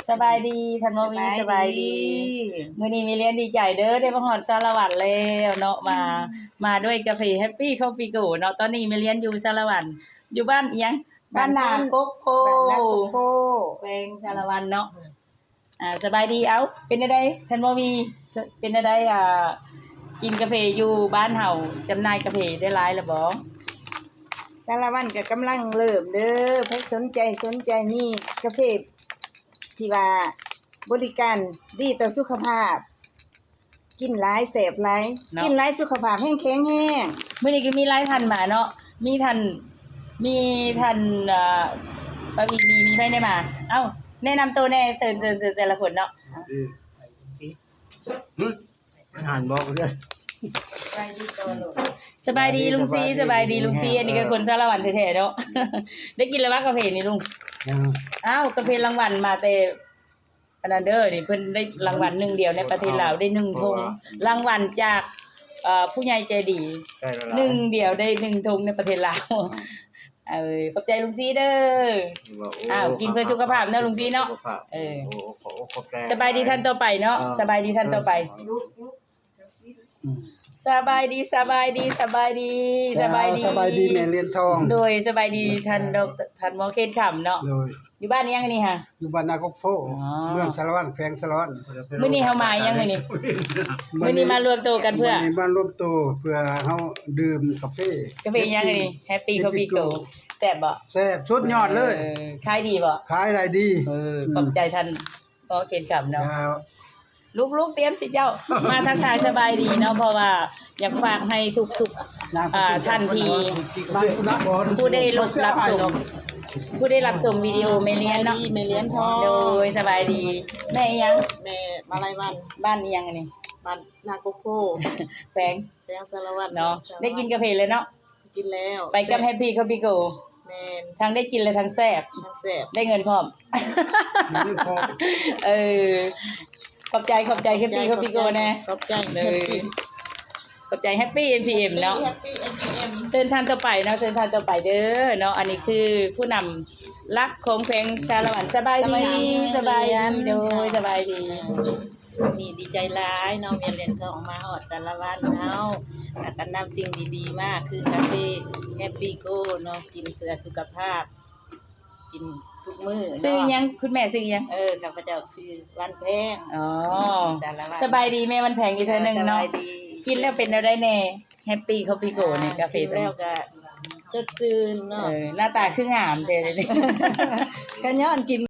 ສະບາຍດີທ່ານໝໍວີ ສະບາຍດີ ສະບາຍດີ ມື້ນີ້ແມ່ລຽນດີໃຈເດີ ໄດ້ມາຮອດສາລະວັນແລ້ວເນາະ ມາ ອືມ ມາດ້ວຍກາເຟ Happy Coffee Go ເນາະ. ຕອນນີ້ແມ່ລຽນຢູ່ສາລະວັນ ຢູ່ບ້ານອີ່ຫຍັງ? ບ້ານນາກົກໂພ ບ້ານນາກົກໂພ ແຂວງສາລະວັນເນາະ. ອືມ ອ່າ ສະບາຍດີ ເອົ້າ ເປັນແນວໃດທ່ານໝໍວີ ເປັນແນວໃດ ອ່າ ກິນກາເຟຢູ່ບ້ານເຮົາ ຈຳໜ່າຍກາເຟໄດ້ຫຼາຍແລ້ວບໍ່? ສາລະວັນກໍກຳລັງເລີ່ມເດີ ໃຜສົນໃຈ ສົນໃຈມີກາເຟທີ່ວ່າບໍລິການດີຕໍ່ສຸຂະພາບ ກິນຫຼາຍແຊບຫຼາຍເນາະ ກິນຫຼາຍສຸຂະພາບແຮງແຂງແຮງ. ມື້ນີ້ກໍມີຫຼາຍທ່ານມາເນາະ ມີທ່ານ ມີທ່ານ ເອີ ປາວີ ມີ ມີໃຜແດ່ມາ? ເອົ້າ ແນະນຳໂຕແດ່ ເຊີນ ເຊີນ ເຊີນແຕ່ລະຄົນເນາະ. ອືມ ອາຫານບໍ່ເດີ. ສະບາຍດີລຸງຊີ ສະບາຍດີລຸງຊີ ອັນນີ້ກໍຄົນສາລະວັນແທ້ໆເນາະ. ໄດ້ກິນແລ້ວວະກາເຟນີ້ລຸງ? ຍັງ. ອ້າວ ກາເຟລາງວັນມາແຕ່ອັນນັ້ນເດີ ນີ້ເພິ່ນໄດ້ລາງວັນໜຶ່ງດຽວໃນປະເທດລາວ ໄດ້ໜຶ່ງຖົງ ລາງວັນຈາກ ເອີ ຜູ້ໃຫຍ່ໃຈດີ ໜຶ່ງດຽວໄດ້ໜຶ່ງຖົງໃນປະເທດລາວ. ເອີ ຂອບໃຈລຸງຊີເດີ. ອ້າວ ກິນເພື່ອສຸຂະພາບເນາະລຸງຊີເນາະ. ເອີ ສະບາຍດີທ່ານຕໍ່ໄປເນາະ. ສະບາຍດີທ່ານຕໍ່ໄປ. ສະບາຍດີ ສະບາຍດີ ສະບາຍດີ ສະບາຍດີ ສະບາຍດີແມ່ລຽນທອງ. ໂດຍ ສະບາຍດີທ່ານດອກ ທ່ານໝໍເຂດຄຳເນາະ. ໂດຍ ຢູ່ບ້ານອີ່ຫຍັງນີ້ຫະ? ຢູ່ບ້ານນາກົກໂພ ເມືອງສາລະວັນ ແຂວງສາລະວັນ. ມື້ນີ້ເຮົາມາອີ່ຫຍັງມື້ນີ້? ມື້ນີ້ມາລວມໂຕກັນເພື່ອ ມື້ນີ້ມາລວມໂຕເພື່ອເຮົາດື່ມກາເຟ. ກາເຟອີ່ຫຍັງນີ້? Happy Coffee Go. ແຊບບໍ່? ແຊບ ສຸດຍອດເລີຍ. ເອີ ຂາຍດີບໍ່? ຂາຍໄດ້ດີ. ເອີ ຂອບໃຈທ່ານ ພໍເຂດຄຳເນາະ. ລູກໆ ຕຽມຊິເຈົ້າ ມາທັກທາຍສະບາຍດີເນາະ ເພາະວ່າຢາກຝາກໃຫ້ທຸກໆ ອ່າ ທ່ານທີ່ ຜູ້ໄດ້ລົບ ຮັບຊົມ ຜູ້ໄດ້ຮັບຊົມວິດີໂອແມ່ລຽນເນາະ. ແມ່ລຽນທອງ. ໂດຍ ສະບາຍດີ. ແມ່ອີ່ຫຍັງ? ແມ່ມາໄລວັນ. ບ້ານອີ່ຫຍັງອັນນີ້? ບ້ານນາກົກໂພ ແຂວງ ແຂວງສາລະວັນເນາະ. ໄດ້ກິນກາເຟແລ້ວເນາະ? ກິນແລ້ວ ໄປກັບ Happy Coffee Go. ແມ່ນ ທັງໄດ້ກິນ ແລະ ທັງແຊບ ທັງແຊບ ໄດ້ເງິນພ້ອມ. ເອີ ຂອບໃຈ ຂອບໃຈ Happy Coffee Go ແດ່. ຂອບໃຈ ຂອບໃຈ Happy ເອັມ ເອັມ ເນາະ. ເຊີນທ່ານຕໍ່ໄປເນາະ ເຊີນທ່ານຕໍ່ໄປເດີເນາະ. ອັນນີ້ຄືຜູ້ນຳຫຼັກຂອງແຂວງສາລະວັນ. ສະບາຍດີ ສະບາຍດີ ໂດຍ ສະບາຍດີ. ນີ້ດີໃຈຫຼາຍເນາະ ແມ່ລຽນທອງມາຮອດສາລະວັນເຮົາ ແລ້ວກໍນຳສິ່ງດີໆມາ ຄືກາເຟ Happy Go ເນາະ ກິນເພື່ອສຸຂະພາບ ກິນທຸກມື້ເນາະ. ຊື່ຫຍັງ? ຄຸນແມ່ຊື່ຫຍັງ? ເອີ ຂ້າພະເຈົ້າຊື່ວັນແພງ. ອໍ ສາລະວັນ. ສະບາຍດີແມ່ວັນແພງອີກເທື່ອໜຶ່ງເນາະ. ສະບາຍດີ. ກິນແລ້ວເປັນແນວໃດແດ່? Happy Coffee Go ນີ້ ກາເຟ ກິນແລ້ວກໍສົດຊື່ນເນາະ. ເອີ ໜ້າຕາຄືງາມແທ້ເດນີ້. ກໍຍ້ອນກິນ